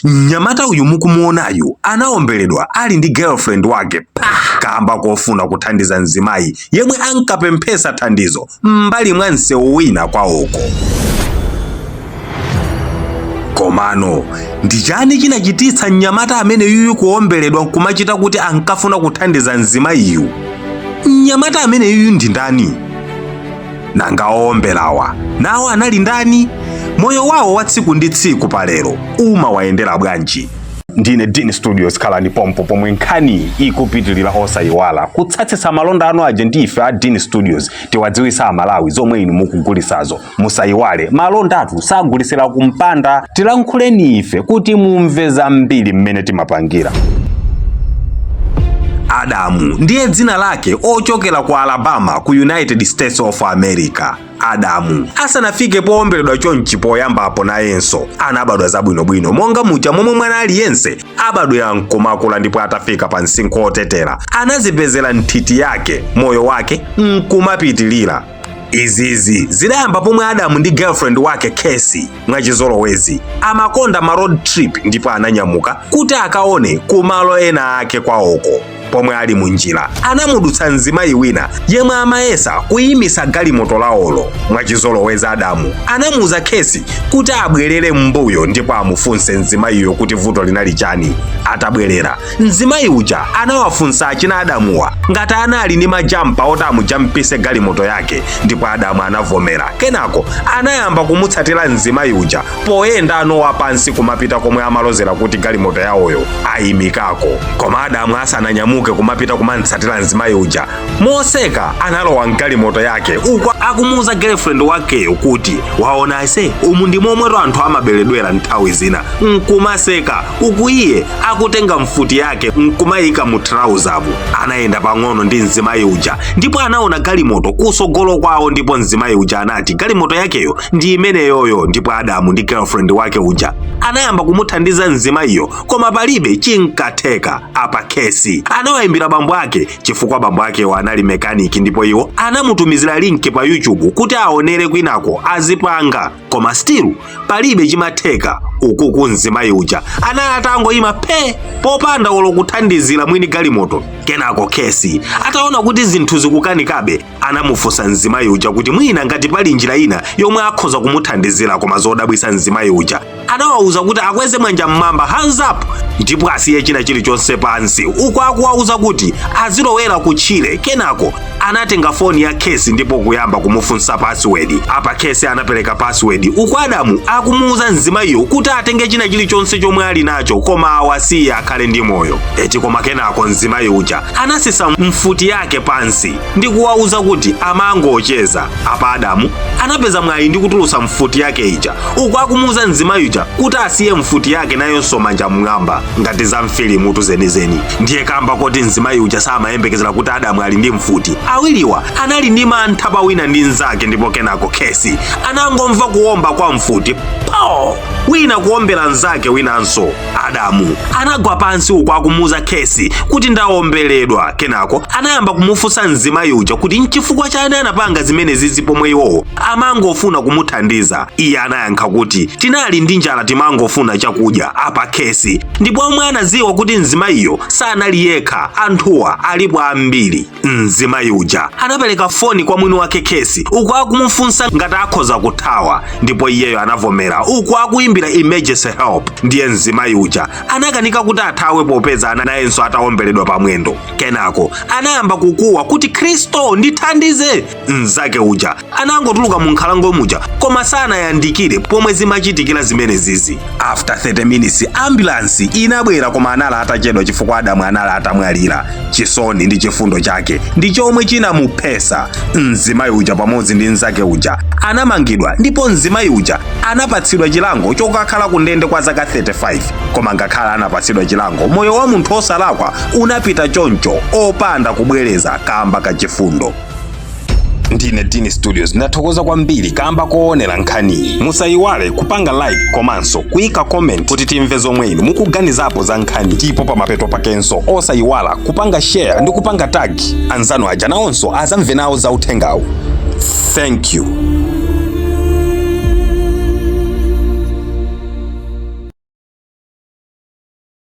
Mnyamata uyu mukumuonayu anaomberedwa ali ndi girlfriend wake pa kamba kofuna kuthandiza mzimayi yemwe ankapemphesa thandizo m'mbali mwa msewu wina kwawoko. Komano ndi chani chinachititsa mnyamata amene yuyu kuomberedwa nkumachita kuti ankafuna kuthandiza mzimayiyu? Mnyamata amene yuyu ndi ndani? Nanga oomberawa nawo anali ndani? Moyo wawo wa tsiku ndi tsiku palero umawayendera bwanji? Ndine Dean Studios, khalani pompo pomwe nkhani ikupitilira. Osayiwala kutsatsitsa malonda anu aja ndi ife a Dean Studios, tiwadziwisa Amalawi zomwe inu mukugulisazo. Musayiwale, malondatu sagulisira kumpanda. Tilankhuleni ife kuti mumve zambiri mmene timapangira. Adamu ndiye dzina lake, ochokera ku Alabama ku United States of America. Adamu asanafike poomberedwa chonchi, poyambapo nayenso anabadwa zabwinobwino monga muja momwe mwana aliyense abadwera nkumakula, ndipo atafika pa msinkhu otetera anazipezera nthiti yake, moyo wake nkumapitilira. Izizi zidayamba pomwe Adamu ndi girlfriend wake Casey mwachizolowezi amakonda ma road trip, ndipo ananyamuka kuti akaone kumalo ena ake kwawoko. Pomwe ali munjira, anamudutsa mzimayi wina yemwe amayesa kuyimisa galimoto lawolo. Mwachizolowezi Adamu anamuuza Casey kuti abwerere m'mbuyo ndipo amufunse mzimayiyo kuti vuto linali chani. Atabwerera, mzimayi uja anawafunsa achina Adamuwa ngati anali ndi majampa oti amujampise galimoto yake, ndipo Adamu anavomera. Kenako anayamba kumutsatira mzimayi uja poyenda anowa pansi kumapita komwe amalozera kuti galimoto yawoyo ayimikako. Koma Adamu asananyamuke kumapita kumamutsatira mzimayi uja, moseka analowa mgalimoto yake uku akumuuza girlfriend wakeyo kuti, "Waona ase, umu ndi momweto anthu amaberedwera nthawi zina," nkumaseka uku iye akutenga mfuti yake nkumayika mu trauzamu. Anayenda pang'ono ndi mzimayi uja ndipo anaona galimoto kusogolo kwawo, ndipo mzimayi uja anati galimoto yakeyo ndi imeneyoyo, ndipo Adamu ndi girlfriend wake uja anayamba kumuthandiza mzimayiyo, koma palibe chinkatheka. Apa Casey anawayimbira bambo ake chifukwa bambo akewo anali mekaniki, ndipo iwo anamutumizira link pa YouTube kuti aonere kwinako azipanga, koma still palibe chimatheka. Ukuku mzimayi uja anali atangoyima phe popanda olo kuthandizira mwini galimoto. Kenako Casey ataona kuti zinthu zikukanikabe, anamufunsa mzimayi uja kuti mwina ngati pali njira ina yomwe akhoza kumuthandizira. Koma zodabwisa, mzimayi uja anawawuza kuti akweze mwanja mmwamba, hands up, ndipo asiye china chilichonse pansi, uku akuwawuza kuti azilowera kutchire. Kenako anatenga foni ya Casey ndipo kuyamba kumufunsa password. Apa Casey anapereka password uku Adamu akumuwuza mzimayiyo kuti atenge china chilichonse chomwe ali nacho, koma awasiye akhale ndi moyo eti. Koma kenako mzimayi uja anasisa mfuti yake pansi ndi kuwawuza kuti amangocheza. Apa Adamu anapeza mwayi ndi kutulusa mfuti yake ija uku akumuwuza mzimayi uja kuti asiye mfuti yake nayonso manja mmwamba, ngati za mfilimutu zenizeni. Ndiye kamba koti mzimayi uja samayembekezera kuti Adamu ali ndi mfuti, awiriwa anali ndi mantha pa wina ndi mnzake, ndipo kenako Casey anangomva kuwomba kwa mfuti, po wina kuwombera mnzake winanso. Adamu anagwa pansi uku akumuuza Casey kuti, "Ndawomberedwa." Kenako anayamba kumufunsa mzimayi uja kuti nchifukwa chani anapanga zimenezizi pomwe iwowo amangofuna kumuthandiza. Iye anayankha kuti, "Tinali ndi njala, timangofuna chakudya." Apa Casey ndipo omwe anaziwa kuti mzimayiyo sanali yekha, anthuwa alipo ambiri. Mzimayi uja anapereka foni kwa mwini wake Casey uku akumufunsa ngati akhoza kuthawa, ndipo iyeyo anavomera uku akuimbira emergency help. Ndiye mzimayi uja anakanika kuti athawe popeza nayenso atawomberedwa pamwendo. Kenako anayamba kukuwa kuti, "Khristo, ndithandize!" Mnzake uja anangotuluka mu nkhalango muja koma sanayandikire pomwe zimachitikira zimenezizi. After 30 minutes ambulance inabwera, koma anali atachedwa chifukwa Adamu anali atamwalira. Chisoni ndi chifundo chake ndi chomwe chinamuphesa. Mzimayi uja pamodzi ndi mnzake uja anamangidwa, ndipo mzimayi uja anapatsidwa chilango chokakhala ku ndende kwa zaka 35. Koma ngakhale anapatsidwa chilango, moyo wa munthu osalakwa unapita choncho opanda kubwereza kamba kachifundo. Ndine Dini Studios, ndathokoza kwambiri kamba koonera nkhaniyi. Musayiwale kupanga like komanso kuyika comment kuti timve zomwe inu mukuganizapo za nkhani, ndipo pamapeto pakenso osayiwala kupanga share ndi kupanga tag anzanu aja, nawonso azamve nawo za uthengawu. Thank you.